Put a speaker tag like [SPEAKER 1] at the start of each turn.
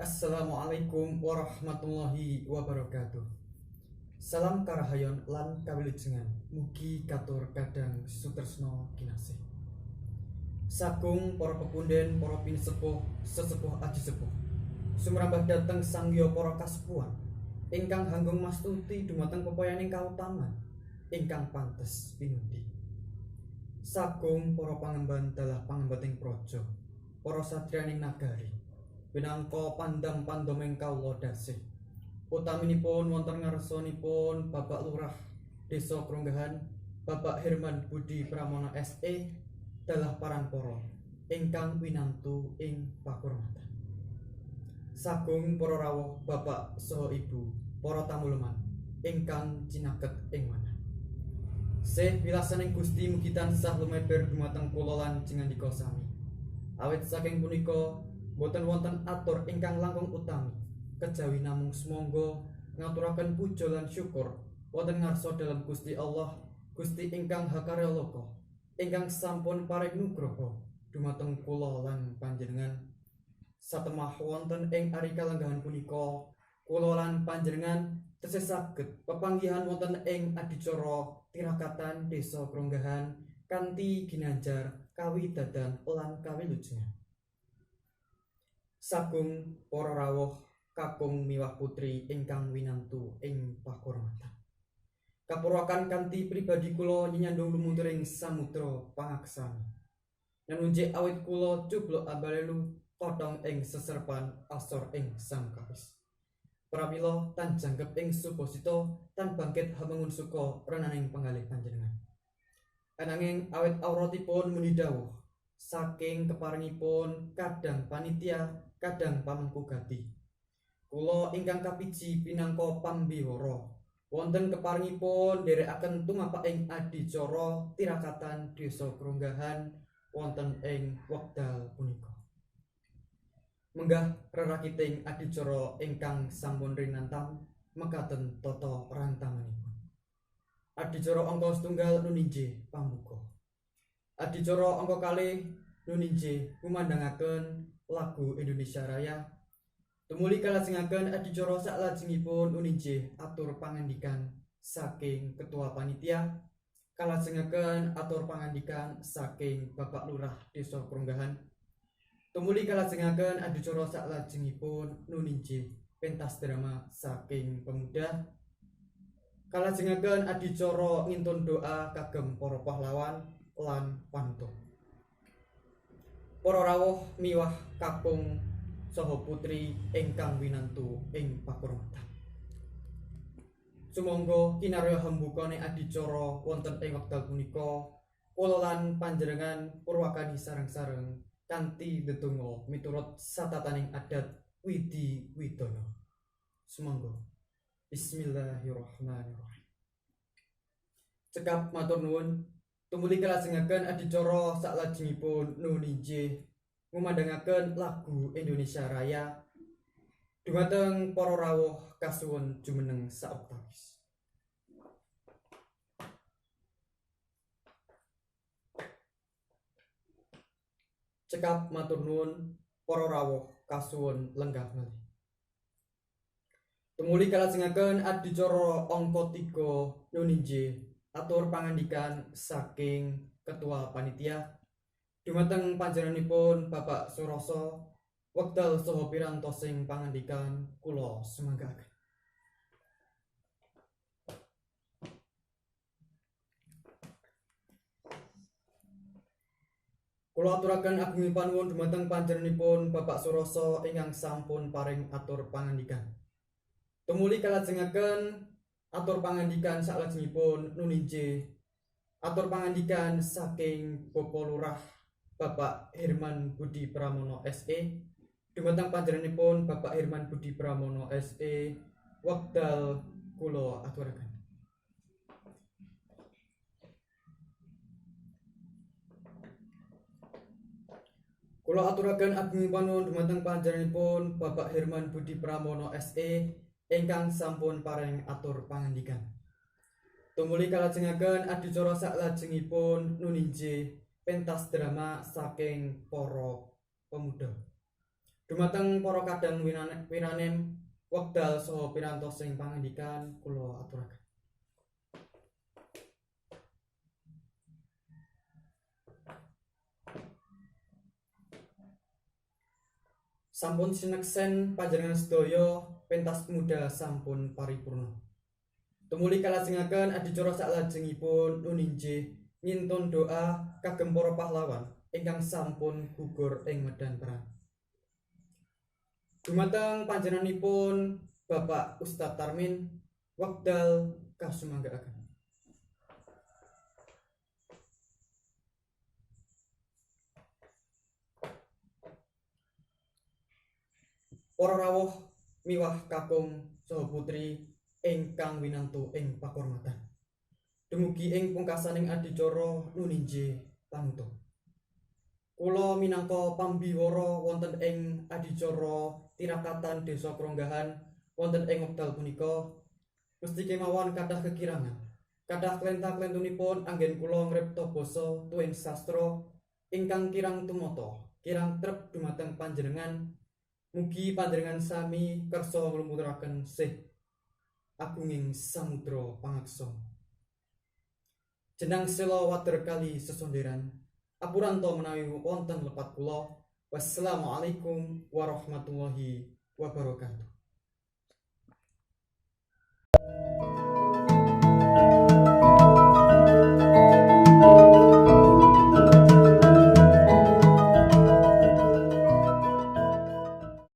[SPEAKER 1] Assalamualaikum warahmatullahi wabarakatuh. Salam karahayon lan kawilujengan. Mugi katur kadang sutresna kinasih. Sagung para pepunden, para pinisepuh, sesepuh aji sepuh. Sumrambah dhateng sangya para kasepuhan ingkang hanggung mastuti dumateng pepoyaning kautaman ingkang pantes pinundi. Sagung para pangemban dalah pangembating praja, para satriyaning nagari. Minangka pandam-pandomeng kawula dasih. Utaminipun wonten ngarsanipun Bapak Lurah Desa Kronggahan, Bapak Herman Budi Pramono SE dalah parang para ingkang winantu ing pakurmatan. Sagung para rawuh bapak saha ibu, para tamu leman ingkang cinaket ing manah. Sih wilasaning Gusti mugi tansah lumeber dumateng kula lan jingandika sami. Awit saking punika boten wonten atur ingkang langkung utami kejawi namung sumangga ngaturaken puja lan syukur wonten ngarsa dalem Gusti Allah, Gusti ingkang hakarya loka, ingkang sampun paring nugroho dumateng kula lan panjenengan. Satemah wonten ing ari kalenggahan punika, kula lan panjenengan tesih saged pepanggihan wonten ing adicara tirakatan Desa Kronggahan kanthi ginanjar kawidadan lan kawilujengan. Sagung para rawuh kakung miwah putri ingkang winantu ing pakurmatan. Kapurwakan kanthi pribadi kula nyenyandung lumunturing samudra pangaksami. Nanunjik awit kula cublok abalelu kotong ing seserpan asor ing sangkawis. Pramila tan jangkep ing subasita tan bangkit hamangun suka renaning panggalih panjenengan. Ananging awit auratipun muni dawuh saking keparengipun kadang panitia kadang pamengku gati. Kula ingkang kapiji pinangka pambiwara wonten keparengipun nderekaken tumapak ing adicara tirakatan Desa Kronggahan wonten ing wekdal punika. Menggah rerakiting adicara ingkang sampun rinantam mekaten tata rantamanipun. Adicara angka setunggal nuninje pambuka. Adicara angka kalih nuninje ngumandangaken lagu Indonesia Raya. Tumuli kalajengaken adicara saklajengipun nuninje atur pangandikan saking ketua panitia, kalajengaken atur pangandikan saking Bapak Lurah Desa Kronggahan. Tumuli kalajengaken adicara saklajengipun nuninje pentas drama saking pemuda. Kalajengaken adicara ngintun doa kagem para pahlawan lan panuta. Para rawuh miwah kakung saha putri ingkang winantu ing pakurmatan. Sumangga kinarya hambukane adicara wonten ing wekdal punika, kula lan panjenengan purwakani sareng-sareng kanthi ndedonga miturut satataning adat Widi Widana. Sumangga. Bismillahirrahmanirrahim. Cekap matur nuwun. Tumuli kalajengaken adicara saklajengipun nuninje ngumandangaken lagu Indonesia Raya dumateng para rawuh kasuwun jumeneng saoktawis. Cekap matur nuwun para rawuh kasuwun lenggah malih. Tumuli kalajengaken adicara angka 3 nuninje atur pangandikan saking ketua panitia dumateng panjenenganipun Bapak Suroso wekdal saha pirantosing pangandikan kula sumanggaaken. Kula aturaken agunging panuwun dumateng panjenenganipun Bapak Suroso ingkang sampun paring atur pangandikan. Tumuli kalajengaken atur pangandikan saklajengipun nuninje atur pangandikan saking Bapak Lurah Bapak Herman Budi Pramono SE dumateng panjenenganipun Bapak Herman Budi Pramono SE wekdal kula aturaken. Kula aturaken agunging panuwun dumateng panjenenganipun Bapak Herman Budi Pramono SE ingkang sampun paring atur pangandikan. Tumuli kalajengaken adicara saklajengipun nuninje pentas drama saking para pemuda. Dumateng para kadang winanem wekdal saha pirantosing pangandikan kula aturaken. Sampun sineksen panjenengan sedaya pentas muda sampun paripurna. Tumuli kalajengaken adicara saklajengipun nuninjih ngintun doa kagem para pahlawan ingkang sampun gugur ing medan perang. Dumateng panjenenganipun Bapak Ustadz Tarmin, wekdal kasumanggaaken. Para rawuh miwah kakung saha putri ingkang winantu ing pakurmatan. Dumugi ing pungkasaning adicara nuninjih panutup. Kula minangka pambiwara wonten ing adicara tirakatan Desa Kronggahan wonten ing wekdal punika mesti kemawon kathah kekirangan. Kathah klenta-klentunipun anggen kula ngripta basa tuwin sastra ingkang kirang tumata, kirang trep dumateng panjenengan. Mugi panjenengan sami kersa nglumuturaken sih agunging samudra pangaksa. Jenang sela wader kali sesonderan. Apuranto menawi wonten lepat kula. Wassalamualaikum warahmatullahi wabarakatuh.